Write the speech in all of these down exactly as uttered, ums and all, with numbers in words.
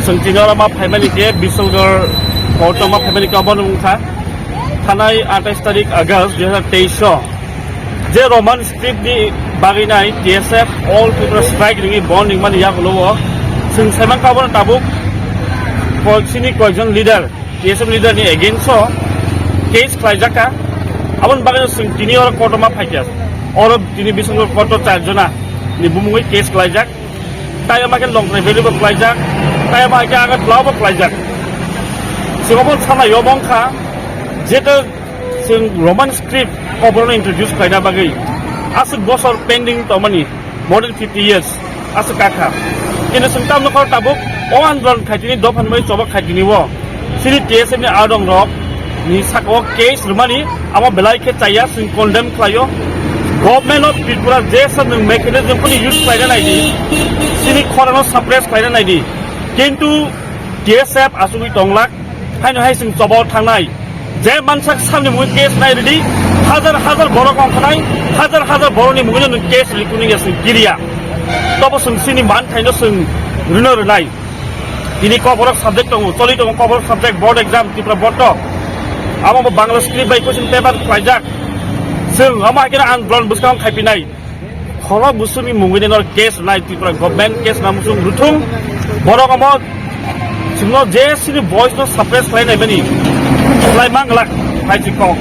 Chwng tini oro ma phaimani khe Bisolgarh court o ma phaimani khe obono wngkha thanai atais tarik August dui hazar teis o je Roman script ni bagwi nai T S F All Tripura Strike ringwi bon ringmani yagulo o chwng saimankha obono tabuk koiksini koikjon leader, T S F leader ni against o case khlaijak kha. Aboni bagwi no chwng tini oro court o ma phaikha. Oro tini Bisolgarh court o char jona ni bumungwi case khlaijak. Tai ama khe Longtrai Valley bo khlaijak. Tai ama khe Agartala bo khlaijak. Chwng obo sana yomong kha, jeto chwng Roman script obono introduce khlaina bagwi aswk bosor pending tongmani. More than fifty years aswk kakha. Kintu chwng tamno khoro tabuk o andolon khaitini dophan bai chobak khaitini o chini T S F ni adong rok ni saka o case rwmani amo belai khe chaya chwng condemn khlaio. Government of Tripura je sa nwng mechanism kuni use khlaina naidi, chini khorano suppress khlaina naidi. Kintu T S F asugwi tonglak, haino hai chwng chobao thangnai. Je mansak samni mungwi case nai ridi, hajar hajar borok ongkhanai, hajar hajar borokni mungwi nwng case rikuni ya chwng kiriya. Tobo chwng chini manthaino chwng rwno rwnai. Tini koborok subject tongo, choli tongo koborok subject board exam Tripura board to. Amo bo Bangla script bai question paper khlaijak. Chwng amo hakhe andolon bwskang khaipinai. Khorok busuni mungwi nor case nai Tripura government case na musung ruthung. Borok omo singno je sini voice no suppress khlai nai bani khlai manglak hai chikok.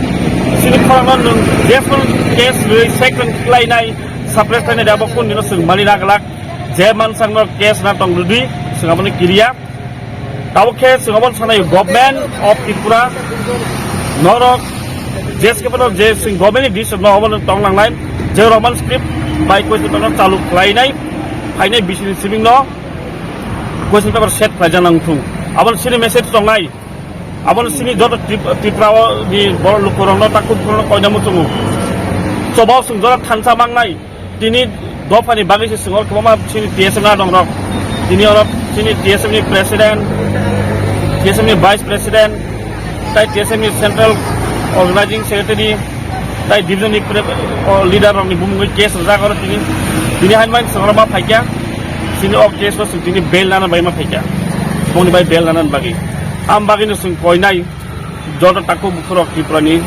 Sini khorok no nung je phone case rwi second khlai nai suppress khlai nai abo kun dino sung mani naglak. Je mansang no case na tong rudi sung aboni kiriya. Tabuk khe chwng obono sanai government of Tripura norok je skhe bono je chwng government ni decision no obono tong nangnai je Roman script bai question paper no chalu khlainai phainai bisini sibing no question paper set khlaijak nang thung. Abono sini message tongnai, abono sini joto Trip-, Tripura o ni borok lukurok no takhuk no koina muchungo. Chobao chwng jora thansa mangnai. Tini dophani bagwi se chwng o kwbangma chini T S F ni adong rok. Tini oro chini T S F ni president, T S F ni vice president, tai T S F ni central organizing secretary, tai division ni pre-, o leader rok ni bumungwi case rijak oro tini. Tini hain bai chwng oro ma phaikya, chini o case o chwng tini bail nana bai ma phaikya. Bongni bai bail nana bagwi. Am bagwi no chwng koinai joto takhuk bukhurok Tripura ni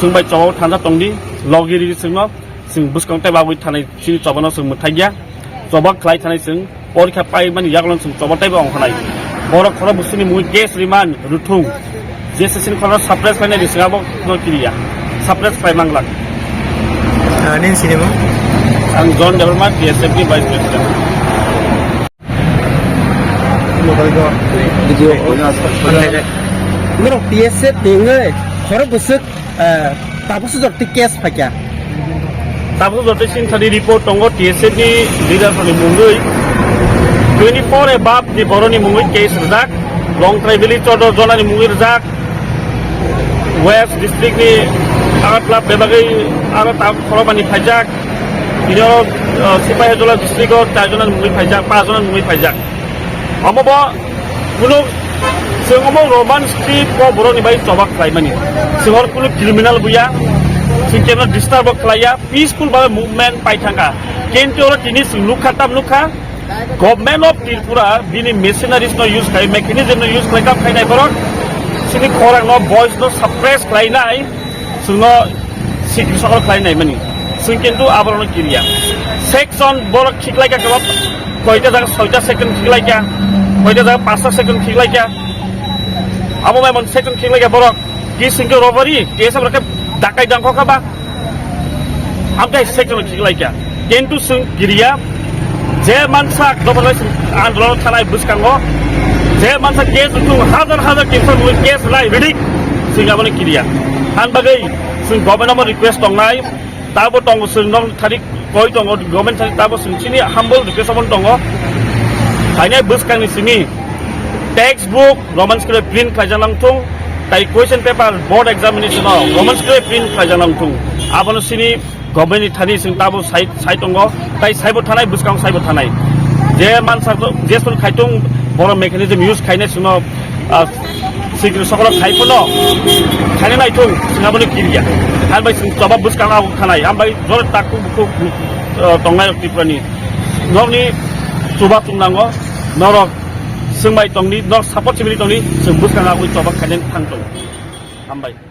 chwng bai chobao thansa tongdi, logi ridi chwngno. Chwng bwskang tei bagwi thanai chini chobano chwng mwthai ya. Choba khlai thanai chwng porikha pai mani yagulo chwng choba tei ongkhanai. Borok khoro bwswini mui case riman ruthung. Jesesini khoro suppress khlainai ri singabo no kiriya. Suppress khlai manglak. Ah, nini sinimo? Ang John Debbarma, T S F ni Vice President. Video. Borok T S F ni wngwi khoro bwswk, eh, tabuk sujok twi case phaikha. Tabuk sujok twi sinthani report tongo T S F ni leader ni mungwi. Twenty four above ni boroni mungwi case rijak. Longtrai Valley choddo jonani mungwi rijak. West district ni Agartala bebagwi aro ta khorokmani phaijak. Bini oro, uh, Sipahijola district o char jona mungwi phaijak, pas jona mungwi phaijak. Omo bo kuno chwng omo Roman script o borokni bai choba khlaimani. Chwng oro kuno criminal buya, chwng kemno disturb bo khlaiya, peaceful babe movement pai thangkha. Kintu oro tini chwng nukha, tam nukha, Government of Tripura bini machineries no use khlai, mechanism no use khlai, kam khainai borok chini khorang no voice no suppress khlainai, chwngno sikri sokol khlainai mani. Chwng kintu aborok no kiriya. Section borok khiklaikha kebab, koita jaga soita section khiklaikha, koita jaga pasta section khiklaikha. Abo mai mon section khiklaikha borok, ki singke robbery, ki esa borok dakai dangkho kha ba. Amtei section khiklaikha. Kintu chwng kiriya, je mansa dophano andolon thanai bwskango, je mansa case wngthung, hajar hajar case wngthung, case lai ridik, chwng abono kiriya. Ani bagwi chwng government omo request tongnai, tabo tongo chwng nong thani koi tongo, government thani tabo chwng chini humble request omo tongo. Hainai bwskangni simi textbook Roman script print khlaijak nangthung, tai question paper board examination o Roman script print khlaijak nangthung. Abono chini government ni thani chwng tabo sai, sai tongo, tai saibo thanai, bwskang saibo thanai. Je mansa to, je sul khaitung, boro mechanism use khainai chwngno, ah, sikri sokolo khai phano, khainai naithung, chwng abono kiriya. Hambai chwng choba bwskang abo khanai, hambai jora takhuk bukhuk, ah, tongnai rok Tripura ni. Nokni chuba chwng nango, norok Chwng bai tongdi, nok support sibini tongdi, chwng bwskang agwi choba khainani thang tongo. Hambai.